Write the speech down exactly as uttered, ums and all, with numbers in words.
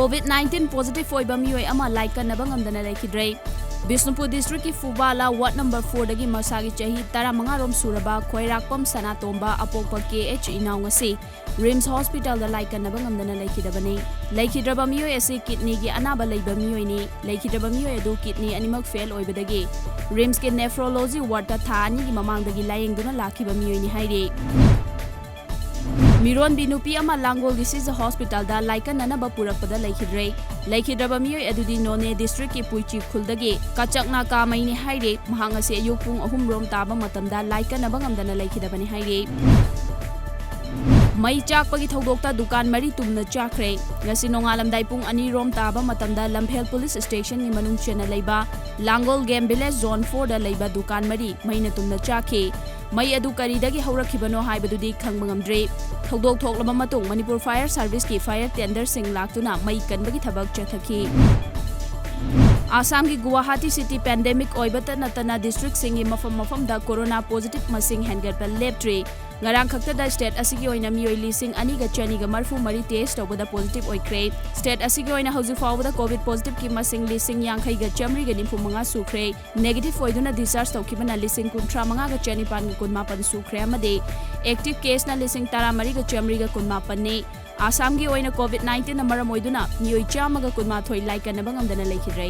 COVID nineteen positive ꯑꯣꯏꯕ ꯃꯤꯑꯣꯏ ꯑꯃ ꯂꯥꯏꯀꯠꯅꯕ ꯉꯝꯗꯅ ꯂꯩꯈꯤꯗ꯭ꯔꯦ꯫ ꯕꯤꯁꯅꯨꯄꯨꯔ districtꯀꯤ ꯐꯨꯕꯥꯂꯥ ward number fourꯗꯒꯤ ꯃꯁꯥꯒꯤ ꯆꯍꯤ ꯇꯔꯥꯃꯉꯥ ꯔꯣꯝ ꯁꯨꯔꯕ ꯈ꯭ꯋꯥꯏꯔꯥꯛꯄꯝ ꯁꯅꯥꯇꯣꯝꯕ ꯑꯄꯣꯛꯄ KH ꯏꯅꯥꯎ ꯉꯁꯤ RIMS hospitalꯗ ꯂꯥꯏꯀꯠꯅꯕ ꯉꯝꯗꯅ ꯂꯩꯈꯤꯗꯕꯅꯤ꯫ ꯂꯩꯈꯤꯗ꯭ꯔꯕ ꯃꯤꯑꯣꯏ ꯑꯁꯤ kidneyꯒꯤ ꯑꯅꯥꯕ ꯂꯩꯕ ꯃꯤꯑꯣꯏꯅꯤ꯫ ꯂꯩꯈꯤꯗ꯭ꯔꯕ ꯃꯤꯑꯣꯏ ꯑꯗꯨ kidney ꯑꯅꯤꯃꯛ fail ꯑꯣꯏꯕꯗꯒꯤ RIMSꯀꯤ nephrology wardꯇ ꯊꯥ ꯑꯅꯤꯒꯤ ꯃꯃꯥꯡꯗꯒꯤ ꯂꯥꯌꯦꯡꯗꯨꯅ ꯂꯥꯛꯈꯤꯕ ꯃꯤꯑꯣꯏꯅꯤ ꯍꯥꯏꯔꯤ꯫ ꯃꯤꯔꯣꯟꯕꯤ ꯅꯨꯄꯤ ꯑꯃ ꯂꯥꯡꯒꯣꯜꯒꯤ ꯁꯤꯖ hospitalꯗ ꯂꯥꯏꯀꯠꯅꯅꯕ ꯄꯨꯔꯛꯄꯗ ꯂꯩꯈꯤꯗ꯭ꯔꯦ꯫ ꯂꯩꯈꯤꯗ꯭ꯔꯕ ꯃꯤꯑꯣꯏ ꯑꯗꯨꯗꯤ ꯅꯣꯅꯦ districtꯀꯤ ꯄꯨꯏꯆꯤ ꯈꯨꯜꯗꯒꯤ ꯀꯆꯛꯅꯥ ꯀꯥꯃꯩꯅꯤ ꯍꯥꯏꯔꯤ꯫ ꯃꯍꯥꯛ ꯉꯁꯤ ꯑꯌꯨꯛ ꯄꯨꯡ ꯑꯍꯨꯝ ꯔꯣꯝ ꯇꯥꯕ ꯃꯇꯝꯗ ꯂꯥꯏꯀꯠꯅꯕ ꯉꯝꯗꯅ ꯂꯩꯈꯤꯗꯕꯅꯤ ꯍꯥꯏꯔꯤ꯫ ꯃꯩ ꯆꯥꯛꯄꯒꯤ ꯊꯧꯗꯣꯛꯇ ꯗꯨꯀꯥꯟ ꯃꯔꯤ ꯇꯨꯝꯅ ꯆꯥꯛꯈ꯭ꯔꯦ꯫ ꯉꯁꯤ ꯅꯣꯡꯉꯥꯜꯂꯝꯗꯥꯏ ꯄꯨꯡ ꯑꯅꯤ ꯔꯣꯝ ꯇꯥꯕ ꯃꯇꯝꯗ ꯂꯝꯐꯦꯜ police stationꯒꯤ ꯃꯅꯨꯡ ꯆꯟꯅ ꯂꯩꯕ ꯂꯥꯡꯒꯣꯜ Game Village Zone fourꯗ ꯂꯩꯕ ꯗꯨꯀꯥꯟ ꯃꯔꯤ ꯃꯩꯅ ꯇꯨꯝꯅ ꯆꯥꯛꯈꯤ꯫ ꯃꯩ ꯑꯗꯨ ꯀꯔꯤꯗꯒꯤ ꯍꯧꯔꯛꯈꯤꯕꯅꯣ ꯍꯥꯏꯕꯗꯨꯗꯤ ꯈꯪꯕ ꯉꯝꯗ꯭ꯔꯤ꯫ ꯊꯧꯗꯣꯛ ꯊꯣꯛꯂꯕ ꯃꯇꯨꯡ ꯃꯅꯤꯄꯨꯔ fire serviceꯀꯤ fire tenderꯁꯤꯡ ꯂꯥꯛꯇꯨꯅ ꯃꯩ ꯀꯟꯕꯒꯤ ꯊꯕꯛ ꯆꯠꯊꯈꯤ꯫ ꯑꯁꯥꯝꯒꯤ ꯒꯨꯋꯥꯍꯥꯇꯤ city pandemic ꯑꯣꯏꯕꯇ ꯅꯠꯇꯅ districtꯁꯤꯡꯒꯤ ꯃꯐꯝ ꯃꯐꯝꯗ corona positive ꯃꯁꯤꯡ ꯍꯦꯟꯒꯠꯄ ꯂꯦꯞꯇ꯭ꯔꯤ꯫ ꯉꯔꯥꯡ ꯈꯛꯇꯗ state ꯑꯁꯤꯒꯤ ꯑꯣꯏꯅ ꯃꯤꯑꯣꯏ ꯂꯤꯁꯤꯡ ꯑꯅꯤꯒ ꯆꯅꯤꯒ ꯃꯔꯤꯐꯨ ꯃꯔꯤ test ꯇꯧꯕꯗ positive ꯑꯣꯏꯈ꯭ꯔꯦ꯫ State ꯑꯁꯤꯒꯤ ꯑꯣꯏꯅ ꯍꯧꯖꯤꯛ ꯐꯥꯎꯕꯗ COVID positiveꯀꯤ ꯃꯁꯤꯡ ꯂꯤꯁꯤꯡ ꯌꯥꯡꯈꯩꯒ ꯆꯥꯃꯔꯤꯒ ꯅꯤꯐꯨ ꯃꯉꯥ ꯁꯨꯈ꯭ꯔꯦ꯫ Negative ꯑꯣꯏꯗꯨꯅ discharge ꯇꯧꯈꯤꯕꯅ ꯂꯤꯁꯤꯡ ꯀꯨꯟꯊ꯭ꯔꯥ ꯃꯉꯥꯒ ꯆꯅꯤꯄꯥꯟꯒ ꯀꯨꯟꯃꯥꯄꯟ ꯁꯨꯈ꯭ꯔꯦ ꯑꯃꯗꯤ active caseꯅ ꯂꯤꯁꯤꯡ ꯇꯔꯥꯃꯔꯤꯒ ꯆꯥꯃꯔꯤꯒ ꯀꯨꯟꯃꯥꯄꯟꯅꯤ꯫ ꯑꯁꯥꯝꯒꯤ ꯑꯣꯏꯅ COVID nineteenꯅ ꯃꯔꯝ ꯑꯣꯏꯗꯨꯅ ꯃꯤꯑꯣꯏ ꯆꯥꯝꯃꯒ ꯀꯨꯟꯃꯥꯊꯣꯏ ꯂꯥꯏꯀꯠꯅꯕ ꯉꯝꯗꯅ ꯂꯩꯈꯤꯗ꯭ꯔꯦ꯫